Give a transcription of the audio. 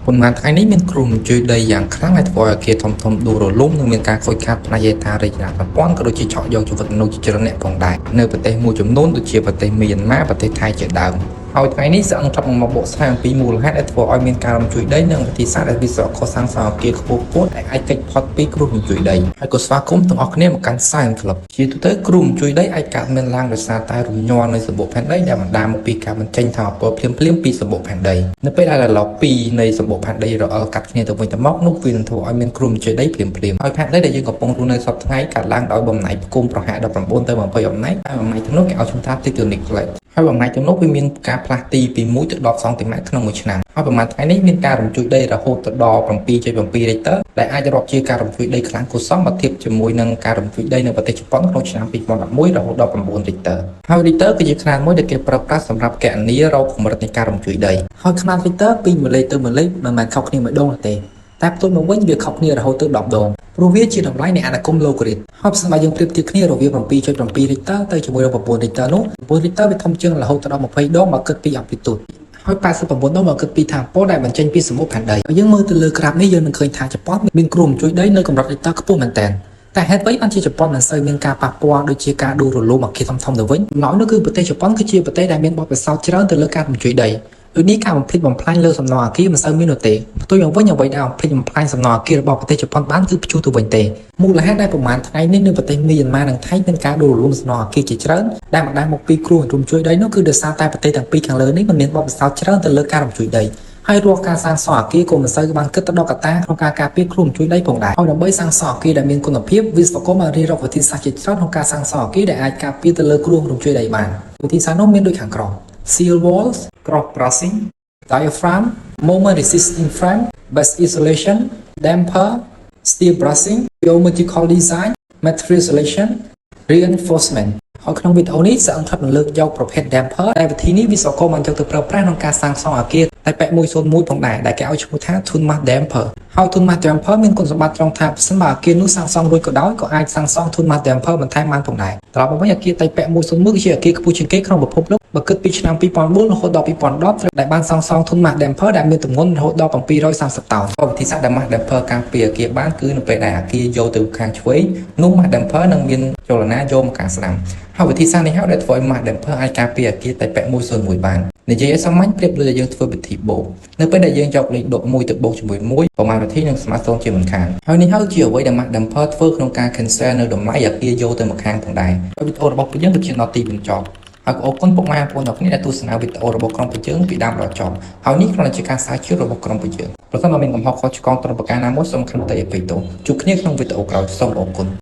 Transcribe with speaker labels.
Speaker 1: ប៉ុន្មានថ្ងៃនេះមានគ្រោះមហន្តរាយដីយ៉ាងខ្លាំងដែលធ្វើឲ្យអគារធំៗដួលរលំនិងមានការខូចខាតផ្នែកហេដ្ឋារចនាសម្ព័ន្ធក៏ដូចជាឆក់យកជីវិតមនុស្សជាច្រើនអ្នកផងដែរនៅប្រទេសមួយចំនួនដូចជាប្រទេសមីយ៉ាន់ម៉ាប្រទេសថៃជាដើមហើយថ្ងៃនេះសឹងថប់នឹងមកបកស្រាយអំពីមូលហេតុដែលធ្វើឲ្យមានការរំជួយដីនិងវិធីសាស្ត្រដែលវិស្វករសាងសង់អគារខ្ពស់ខ្ពស់ដែលអាចគេចផុតពីគ្រោះរំជួយដីហើយក៏ស្វាគមន៍ទាំងអស់គ្នាមកកាន់ Science Club។ ជាទូទៅគ្រោះរំជួយដីអាចកើតមានឡើងដោយសារតែរំញ័រនៃសម្បកផែនដីដែលបណ្ដាលមកពីការបញ្ចេញថាមពលភ្លាមៗពីសម្បកផែនដីនៅពេលដែលរលកពីរនៃសម្បកផែនដីរអិលកាត់គ្នាទៅវិញទៅមកនោះវានឹងធ្វើឲ្យមានគ្រោះរំជួយដីភ្លាមៗហើយផែនដីដែលយើងកំពុងរស់នៅសព្វថ្ងៃកើតឡើងដោយបំណែកផ្គុំប្រហែល19ទៅ20បំណែកហើយបំណែកទាំងនោះគេឲ្យឈ្មោះថា tectonic plate ហើយបំណែកទាំងនោះវាមានការផ្លាស់ទីពី1ទៅ10សង់ទីម៉ែត្រក្នុងមួយឆ្នាំហើយប្រហែលថ្ងៃនេះមានការរំជួយដីរហូតទៅដល់7.7 Richter ដែលអាចរាប់ជាការរំជួយដីខ្លាំងគួរសមបើធៀបជាមួយនឹងការរំជួយដីនៅប្រទេសជប៉ុនក្នុងឆ្នាំ2011រហូតដល់9 Richter។ ហើយ Richter គឺជាខ្នាតមួយដែលគេប្រើប្រាស់សម្រាប់គណនារកកម្រិតនៃការរំជួយដីហើយខ្នាត Richter ពីមួយលេខទៅមួយលេខមិនមែនខុសគ្នាមួយដងទេតែផ្ទុយមកវិញវាខុសគ្នារហូតទៅ10ដងព្រោះវាជាតម្លៃនៃអនុគមន៍ logarit។ ហើយបើសិនបើយើងប្រៀបធៀបគ្នារវាង7.7 Richter ទៅជាមួយនឹង9 Richter នោះ9 Richter វាធំជាងរហូតដល់20ដងបើគិតពី amplitude ហើយ89ដងបើគិតពីថាមពលដែលបញ្ចេញពីសម្បកផែនដីហើយយើងមើលទៅលើក្រាបនេះយើងនឹងឃើញថាជប៉ុនមានគ្រោះមជួយដីនៅកម្រិត Richter ខ្ពស់មែនទែនតែហេតុអ្វីបានជាជប៉ុនមិនសូវមានការប៉ះពាល់ដូចជាការដួលរលំអគារធំៗទៅវិញម្ល៉េះនោះគឺប្រទេសជប៉ុនគឺជាប្រទេសដែលមានបទពិសោធន៍ច្រើនទៅលើការរំជួយដីដូចនេះការបំផ្លិចបំផ្លាញលើសំណង់អគារមិនសូវមាននោះទេផ្ទុយមកវិញអ្វីដែលបំផ្លិចបំផ្លាញសំណង់អគាររបស់ប្រទេសជប៉ុនបានគឺព្យុះទៅវិញទេមូលហេតុដែលប្រមាណថ្ងៃនេះនៅប្រទេសមីយ៉ាន់ម៉ានិងថៃមានការដួលរលំសំណង់អគារជាច្រើនដែលបណ្ដាលមកពីគ្រោះរំជួយដីនោះគឺដោយសារតែប្រទេសទាំងពីរខាងលើនេះមិនមានបទពិសោធន៍ច្រើនទៅលើការរំជួយដីហើយរាល់ការសាងសង់អគារក៏មិនសូវបានគិតទៅដល់កត្តាក្នុងការការពារគ្រោះមជួយដីផងដែរហើយដើម្បីសាងសង់អគារដែលមានគុណភាពវិស្វករបានរៀបរាប់វិធីសាស្ត្រជាច្រើនក្នុងការសាងសង់អគារដែលអាចការពារទៅលើគ្រោះរំជួយដីបានវិធីសាស្ត្រនោះមានដូចខាងក្រោម Seal walls, cross bracing, diaphragm, moment resisting frame, base isolation, damper, steel bracing, geometrical design, material selection, reinforcement។ ហើយក្នុងវីដេអូនេះសឹងថតនឹងលើកយកប្រភេទ damper ដែលវិធីនេះវិស្វករបានយកទៅប្រើប្រាស់ក្នុងការសាងសង់អគារតែប៉ែ101ផងដែរដែលគេឲ្យឈ្មោះថា Twin-mass damper។ ហើយ Twin-mass damper មានគុណសម្បត្តិត្រង់ថាប្រសិនបើអគារនោះសាងសង់រួចក៏ដោយក៏អាចសាងសង់ Twin-mass damper បន្ថែមបានផងដែរត្រឡប់មកវិញអគារតែប៉ែ101គឺជាអគារខ្ពស់ជាងគេក្នុងពិភពលោកបើគិតពីឆ្នាំ2004រហូតដល់2010ដែលបានសាងសង់ Twin-mass damper ដែលមានទម្ងន់រហូតដល់730តោនវិធីសាស្ត្រដែល mass damper ការពារអគារបានគឺនៅពេលដែលអគារយកទៅខាងឆ្វេងនោះ mass damper នឹងមានចលនាយកមកខាងស្ដាំហើយវិធីសាស្ត្រនេះហើយដែលធ្វើឲ្យ mass damper អាចការពារអគារតែប៉ែ101បាននិយាយឲ្យសាមញ្ញប្រៀបដូចតែយើងធ្វើពិធីបូកនៅពេលដែលយើងយកលេខដក1ទៅបូកជាមួយ1ប្រមាណវិធីនឹងស្មើ0ជាមិនខានហើយនេះហើយជាអ្វីដែល mass damper ធ្វើក្នុងការ cancel នៅតម្លៃអគារយកទៅម្ខាងផងដែរហើយវីដេអូរបស់ពួកយើងទៅជាដល់ទីបញ្ចប់ហើយក៏អរគុណពុកម៉ែបងប្អូនទាំងគ្នាដែលទស្សនាវីដេអូរបស់ក្រុមពួកយើងពីដើមដល់ចប់ហើយនេះគ្រាន់តែជាការស្រាវជ្រាវរបស់ក្រុមពួកយើងប្រសិនបើមានកំហុសខុសឆ្គងត្រង់ប្រការណាមួយសូមខន្តីអភ័យទោសជួបគ្នាក្នុងវីដេអូក្រោយសូមអរគុណ។